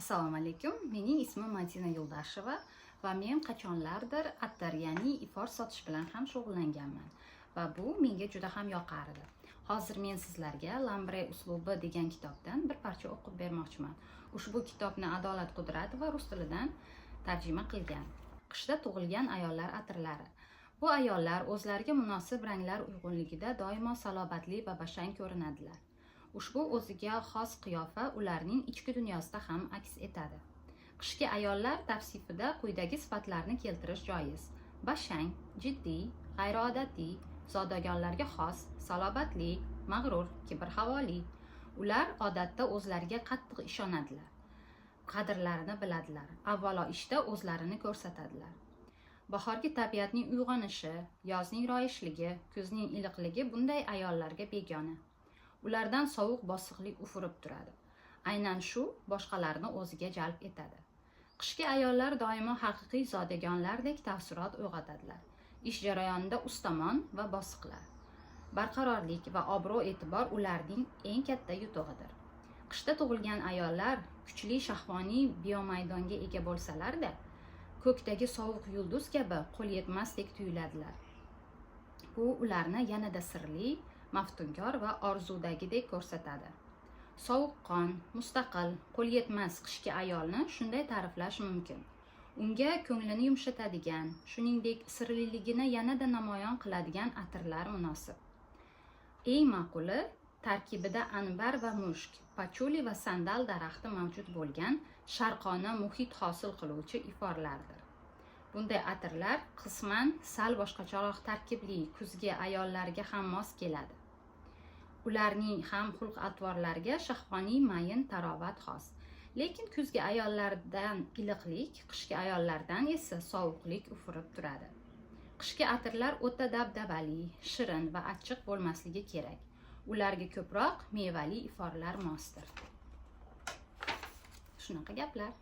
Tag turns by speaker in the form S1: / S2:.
S1: Assalomu alaykum. Mening ismim Madina Yo'ldasheva va men qachonlardir atir, ya'ni ifor sotish bilan ham shug'ullanganman va bu menga juda ham yoqardi. Hozir men sizlarga Lambre uslubi degan kitobdan bir parcha o'qib bermoqchiman. Ushbu kitobni Adolat Qudratova rus tilidan tarjima qilgan. Qishda tug'ilgan ayollar atirlari. Bu ayollar o'zlariga munosib ranglar uyg'unligida doimo salobatli va bashang ko'rinadilar. Ushbu o'ziga xos qiyofa ularning ichki dunyosida ham aks etadi. Qishki ayollar tavsifida quyidagi sifatlarni keltirish joiz: bashang, jiddiy, g'ayriodatiy, zodagonlarga xos, salobatli, mag'rur, kibrhavoli. Ular odatda o'zlariga qattiq ishonadilar. Qadrlarini biladilar. Avvalo ishda o'zlarini ko'rsatadilar. Bahorgi tabiatning uyg'onishi, yozning royishligi, kuzning iliqligi bunday ayollarga begona. Ulardan sovuq bosiqlik ufurib turadi. Aynan shu boshqalarni o'ziga jalb etadi. Qishki ayollar doimo haqiqiy zodagonlardek taassurot uyg'otadilar. Ish jarayonida ustamon va bosiqlar. Barqarorlik va obro' e'tibor ularning eng katta yutug'idir. Qishda tug'ilgan ayollar kuchli shahvoniy biomaydonga ega bo'lsalar-da, ko'kdagi sovuq yulduz kabi qo'l yetmasdek tuyuladilar. Bu ularni yanada sirli, maftunkor va orzudagidek ko'rsatadi. Sovuqqon, mustaqil, qo'l yetmas qishki ayolni shunday ta'riflash mumkin. Unga ko'nglini yumshatadigan, shuningdek sirliligini yanada namoyon qiladigan atirlar munosib. Eng ma'quli tarkibida anbar va mushk, pachuli va sandal daraxti mavjud bo'lgan sharqona muhit hosil qiluvchi iforlardir. Bunday atirlar qisman sal boshqacharoq tarkibli kuzgi ayollarga ham mos keladi. Ularning ham xulq-atvorlariga shahvoniy mayin tarovat xos. Lekin kuzgi ayollardan iliqlik, qishki ayollardan esa sovuqlik ufurib turadi. Qishki atirlar o'ta dabdabali, shirin va achchiq bo'lmasligi kerak. Ularga ko'proq mevali iforlar mosdir. Shunaqa gaplar.